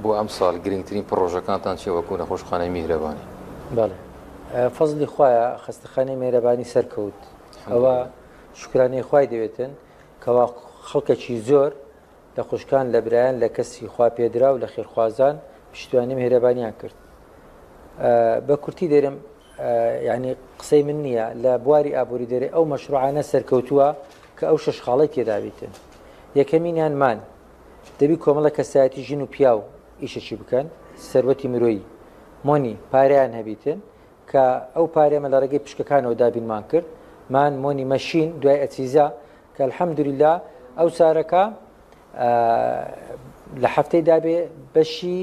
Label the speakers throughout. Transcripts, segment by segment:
Speaker 1: بۆ ئەمساڵ گرنگترین پڕۆژەکانتان چیە وەکو نەخۆشخانەی میهرەبانی؟
Speaker 2: بەڵێ فەزلی خوایە خەستەخانەی میهرەبانی سەرکەوت ئەوە شوکرانەی خوای دەوێتن کەوا خەڵکەکی زۆر لە خوشکان لە برایان لە کەسی خوا پێدراو لە خێرخوازان پشتیوانی میهرەبانیان کرد بە کورتی دەرم یعنی قسەی من نییە لە بواری ئابووری دەرێ ئەو مەشروعانە سەرکەوتووە کە ئەو شش خاڵی تێدابیتن یەکەمینیان مان دەبی کۆمەڵە کەسایەتی ژن و پیاو ئیشەکی بکەن سەروەتی مرۆیی money پارەیان هەبیتن کە ئەو پارەیەمە لە ڕێگەی پشکەکانەوە دابینمان کرد مان money machine دوای ئەچیزە کە الحمدللە ئەو سارەکە لە هەفتەی دابێ بەشی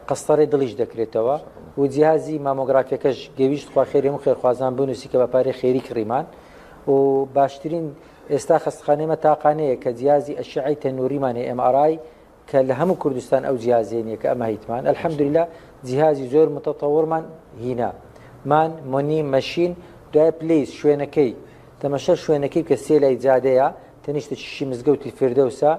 Speaker 2: قەستەڕی دڵیش دەکرێتەوە و جیهازی مامۆگرافیەکەش گەویشت خوا خێری هەموو خێرخوازان بنووسی کە بە پارەی خێری کڕیمان و باشترین ئێستا خەستخانەیمە تاقانەیە کە جیازی ئەشعەی تەنوریمان هەیە MRI کە لە هەموو کوردستان ئەو جیازیە نیە کە ئەمە هیتمان الحمدللە جیهازی زۆر متطورمان هینا مان money machine دوای place شوێنەکەی تەمەشا شوێنەکەی کە سێ لای جادەیە تەنیشتە چیشی مزگەوتی فردەوسە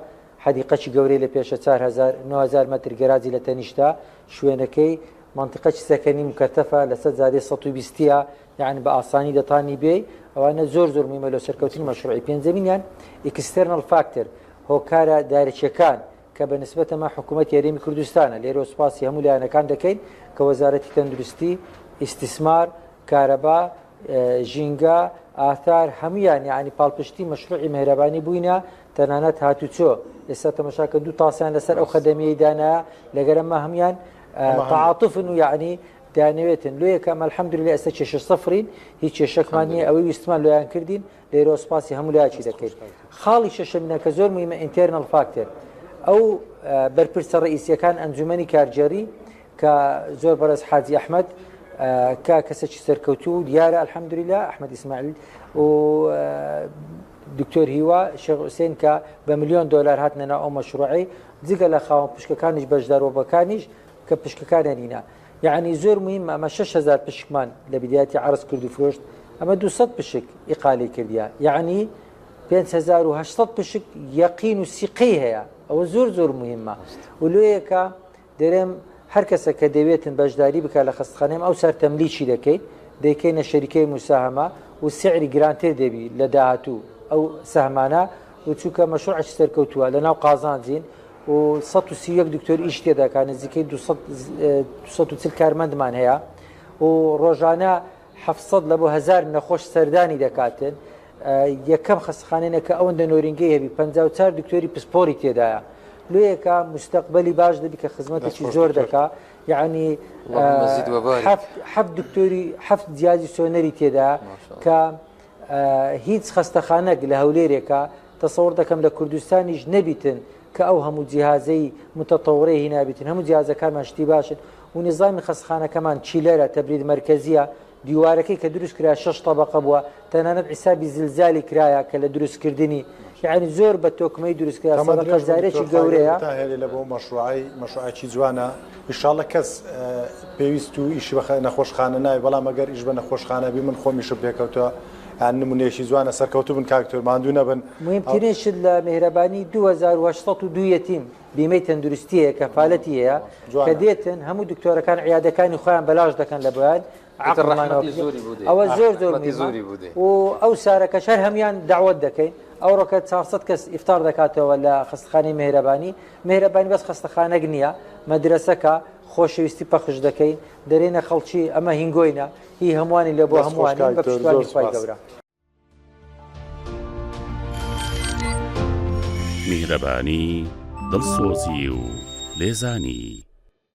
Speaker 2: حەدیقەکی گەورەی لە پێشە 4000 9000 مەتر گەراجی لە تەنیشتە شوێنەکەی منطقەکی سەکەنی مکەتەفە لەسەر جادەی 120 یعنی بە ئاسانی دەتانی بێی ئەوانە زۆر زۆر مهمە لە سەرکەوتنی مەشروعی پێنجەمینیان external factor هۆکارە دارەکیەکان کە بە نسبەتەمە حکوومەتی هەرێمی کوردستانە لێرەوە سوپاسی هەموو لایەنەکان دەکەین کە وەزارەتی تەندروستی ئیستیسمار کارەبا ژینگە ئاثار هەمویان یعنی پاڵپشتی مەشروعی مهرەبانی بووینە تەنانەت هاتوچۆ ئێستا تەمەشاکە دوو تاسیان لەسەر ئەو خەدەمیەی دانایە لەگەرەمە هەمویان تعاطفن و یعنی دەیانەوێتن لۆیە کە ئەمە الحمدللە ئێستا کێشە سفرین هیچ کێشەکمان نییە ئەوەی ویستمان لۆیان کردین لێرەوە سوپاسی هەموو لایەکی دەکەین خاڵی شەشەمینە کە زۆر مهمە internal factor ئەو بەرپرسە ڕئیسیەکان ئەنجومەنی کارگێڕی کە زۆر بەڕێز حاجی ئەحمەد کە کەسێکی سەرکەوتوو دیارە الحمدللە ئەحمەد ئیسماعیل و دکتۆر هیوا شێخ حوسێن کە بە ملیۆن دۆلار هاتنە ناو ئەو مەشروعی جگە لە خاوەن پشکەکانیش بەشداربووەکانیش کە پشکەکانیان هینا یەعنی زۆر مهمە ئەمە 6000 پشکمان لە بدایەتی عەرز کرد و فرۆشت ئەمە 200 پشک ئیقالی کردیا یەعنی 5800 پشک یەقین و سیقەی هەیە ئەوە زۆر زۆر مهمە و لۆیەکە دەرێم هەر کەسە کە دەوێتن بەشداری بکە لە خەستخانەیم ئەو سەر تەملیکی دەکەین دەیکەینە شەریکەی مساهەمە و سعری گرانتر دەبی لە داهاتوو ئەو سەهمانە و چونکە مەشروعش سەرکەوتووە لە ناو قازانجین و 131 دکتۆر ئیش تێداکا نزیکەی 240 کارمەندمان هەیە و ڕۆژانە 700 لە بۆ هزار نەخۆش سەردانی دەکاتن یەکەم خەستخانەیە کە ئەوەندە نۆرینگەی هەبی 54 دکتۆری پسپۆری تێدایە لۆیەکە مستەقبلی باش دەبی کە خزمەتێکی زۆر دەکا یعنی هەفت دکتۆری هەفت جیازی سۆنەری تێدا کە هیچ خەستەخانەک لە هەولێرێکە تەسەوڕ دەکەم لە کوردستانیش نەبیتن کە ئەو هەموو جیهازەی متطورەی هینابیتن هەموو جیهازەکانمان شتی باشن و نیزامی خەستخانەکەمان chiller ە تەبرید مەرکەزیە دیوارەکەی کە دروست کرا شەش تەبەقە بووە تەنانەت حیسابی زلزالی کرایە کە لە دروستکردنی یعنی زۆر بە تۆکمەی دروست کرا سەدەقە جارێکی گەورەیە.
Speaker 3: تا هێلێ لە بۆ مەشروعی مەشروعێکی جوانە ئیشاڵە کەس پێویست و ئیشی بە نەخۆشخانە ناوی بەڵام ئەگەر ئیش بە نەخۆشخانە بی من خۆم ئیشم پێکەوتوە یان نمونەیەکی جوانە سەرکەوتوو بن کاک دکتۆر ماندوو نەبن.
Speaker 2: مهمترین شت لە میهرەبانی 2802 یەتیم بیمەی تەندروستی هەیە کەفالەتی هەیە کە دێتن هەموو دکتۆرەکان عیادەکانی خۆیان بەلاش دەکەن لە بۆیان ئەوە زۆر زۆر و ئەو سارەکەش هەر هەموان داوت دەکەین ئەوڕۆکە 400 کەس ئیفتار دەکاتەوە لە خەستخانەی مهرەبانی مهرەبانی بەس خەستەخانەک نییە مەدرسەکە خۆشەویستی پەخش دەکەین دەرێنە خەڵکی ئەمە هینگۆینە هی هەمووانی لە بۆ هەمووانی بە پشتیوانی خوای گەورە.
Speaker 4: میهرەبانی، دڵسۆزی و لێزانی.